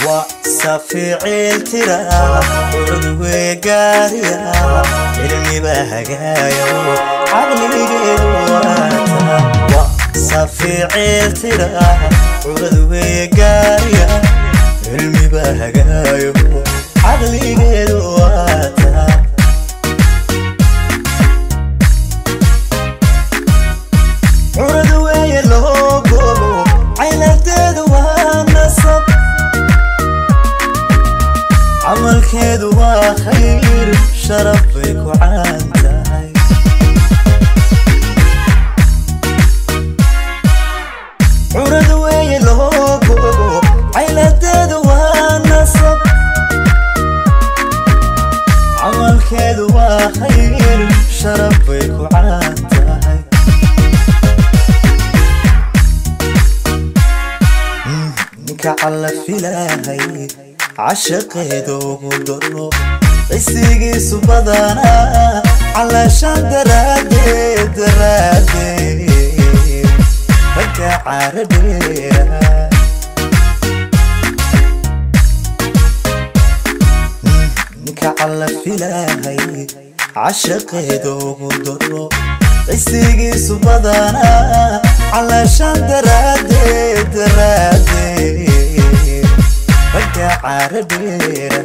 Waa safi ciil tira, curad weegaariya, cilmiba hagaayo, caqligeedu waata. Waa safi ciil tira, curad weegaariya, cilmiba hagaayo, caqligeedu waata. Curad weeye loo goobo, cayladeedu waa nasab, camalkeedu waa khayr, sharaf bay ku caan tahay. Curad weeye loo goobo, cayladeedu waa nasab, camalkeedu waa khayr, sharaf bay ku caan tahay. Ninka calla filahay cashaqeeda ugu daro, cisigiisu badanaa calaashaan daraaddeed daraaddeed, ragga caaradheera. Ninka calla filahay cashaqeeda ugu daro, cisigiisu badanaa calaashaan daraaddeed daraaddeed, ragga caaradheera.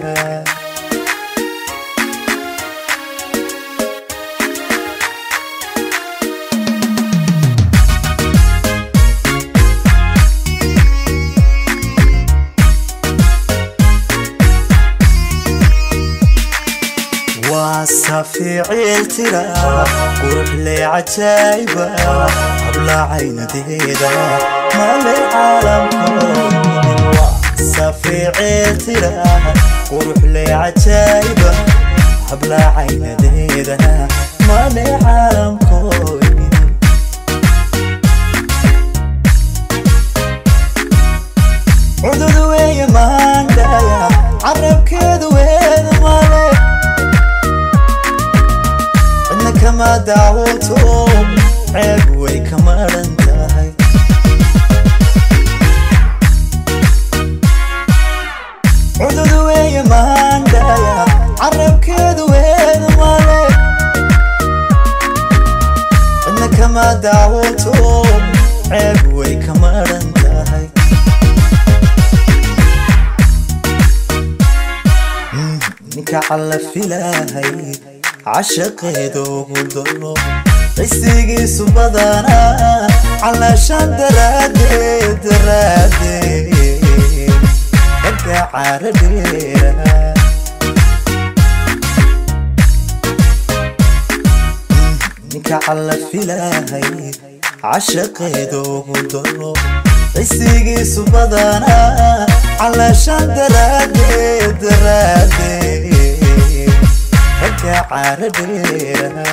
Waa safi ciil tira, qurux ley cajaa'iba, habla caynadeeda male caalamkood. Waa safi ciil tira, qurux ley cajaa'iba, habla caynadeeda male caalamkood. Cudud weeye maandhaya, carabkeedu weeda male, cidna kama daawato, ceeb way ka maran tahay. Cudud weeye maandhaya, carabkeedu weeda male, cidna kama daawato, ceeb way ka maran tahay. Ninka calla filahay cashaqeeda ugu daro, cisigiisu badanaa calaashaan daraaddeed daraaddeed, ragga caaradheera. Ninka calla filahay cashaqeeda ugu daro, cisigiisu badanaa calaashaan daraaddeed daraaddeed, ragga caaradheera.